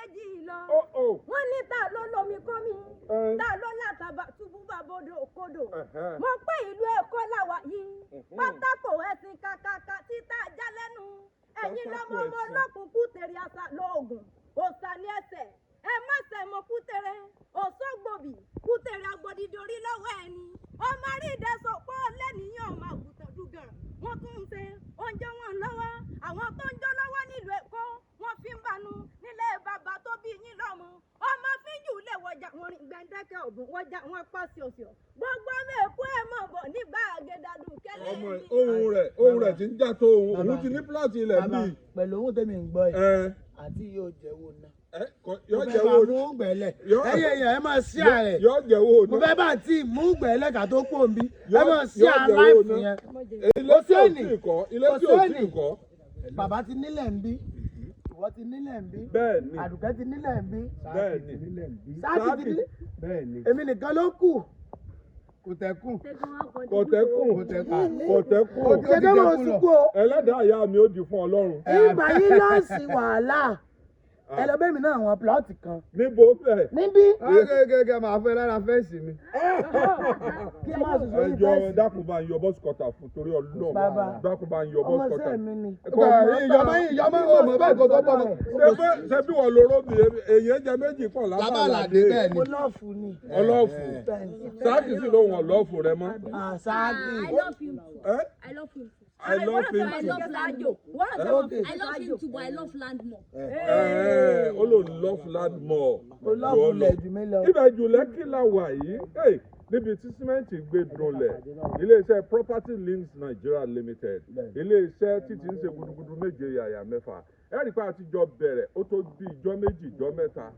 méjì lọ. Ó ó. Wọ́n ní ta ló lomi kómi, Ẹ. ta ló látàbà túbú bàbodò kodò. Mo pé ìlú Èkó làwà yìí, pátákó ẹ̀sìn kàkàkà títà já lẹ́nu. Ẹ̀yin lọ́mọ Pátákó ọmọ ẹ̀sìn. ọlọ́kùn kútèrè àṣà lóògùn òòṣà ní ẹsẹ̀ ẹ má ṣe mọ kútèrè òṣògbòbí kútèrè agbọdìdorí lọ́wọ́ ẹni ọmọ àrídẹ́sọ̀ pọ̀ lẹ́nìyàn ọmọ àgùntàn dùgàn. Wọ́n tún ń ṣe oúnjẹ wọn lọ́wọ́. Àwọn tó ń jó lọ́wọ́ nílùú Èkó, wọ́n fi ń banu nílé bàbá tó bí yín lọ́mọ. Ọmọ fíjù lè wọjà wọn rìn gbẹ̀ndẹ́kẹ̀ ọ̀bùn wọjà wọn pa ṣíọṣíọ. Gbogbo ọmọ Èkó, ẹ̀ mọ̀ bọ̀ nígbà àgẹ̀dàdùn kẹlẹ́. Ọmọ ohun rẹ̀ ti ń já tó ohun òun Bàbá. ti ní plot ilẹ̀ Bàbá, bíi. pẹ̀lú ohun tẹ́mi ń gbọ́ yìí, Ẹ àǹtí yóò jẹ́wọ́ náà. Ẹ yọ jẹ́wọ́. Mú gbẹ̀lẹ̀. Yọ- Ẹ̀yin èèyàn, ẹ máa ṣí ààrẹ. Yọ jẹ́wọ́ Mo náà. fẹ́ bá àǹtí mú gbẹ̀lẹ̀ ká tó pò ń bí. Ẹ máa ṣí Yọ jẹ́wọ́ àláìfù náà. yẹn. Ilé tí ò Kò tí ì kọ́, ilé Kò tí ò tí sẹ́ni. ì kọ́. Bàbá ti nílẹ̀ ń bí, ìwọ ti nílẹ̀ ń bí, Bẹ́ẹ̀ ni. Àdùkẹ́ ti nílẹ̀ ń bí, Bẹ́ẹ̀ ni. Sáàkì ti nílẹ̀. Bẹ́ẹ̀ ni. Èmi nìkan ló kù. Kò tẹ̀kùn. Kọ̀tẹ́kùn. Kò tẹ̀kùn. Kọ̀tẹ́kùn. Ṣé mo sunkún o? Ẹlẹ́dàá ìyá mi ó di fún Ọlọ́run. Ìgbà yín ló ń sin wàhálà. Ẹ lọ bẹ́ẹ̀ mi náà àwọn plot kan Níbo bẹ́ẹ̀? Níbí. Gẹ́gẹ́ máa fẹ́ lára fence mi. Kí ẹ máa sùn sórí Ẹjọ́ fence. Dákun, bá ń yọ bọ́sù kọta fún torí Ọlọ́run. Bàbá. Dákun, bá ń yọ Ọmọ bọ́sù kọta. sẹ́ẹ̀ mi ni. Ìyọmọ ìyọmọ ọmọ báyìí kò tó pọ̀ mọ́. Ṣé bí wọ́n lóró mi, èyí jẹ méjì pọ̀ Lábàládé, bẹ́ẹ̀ ni. Mo love ni. Ọlọ́ọ̀fù. Bẹ́ẹ̀ ni. Sáàkì sì lóhùn ọlọ́ọ̀fù rẹ mọ́. Ah, Sáàkì. I love him too. Ẹ́ I love him too. I love him I too. love land more. Okay. I love him too, but I love land more. Ẹ̀, ó lò love land more. Mo love lẹ̀ jù mí lọ. Ibẹ̀ jù Lẹ́kì la wà yìí. Hey, níbi tí símẹ́ǹtì gbé dunlẹ̀, iléeṣẹ́ Property Links Nigeria Limited, iléeṣẹ́ tí ti ń ṣe gudugudu méje yàyà mẹ́fà. Ẹ rí i pé àtijọ́ bẹ̀rẹ̀, ó tó bí ijọ́ 2, ijọ́ 3.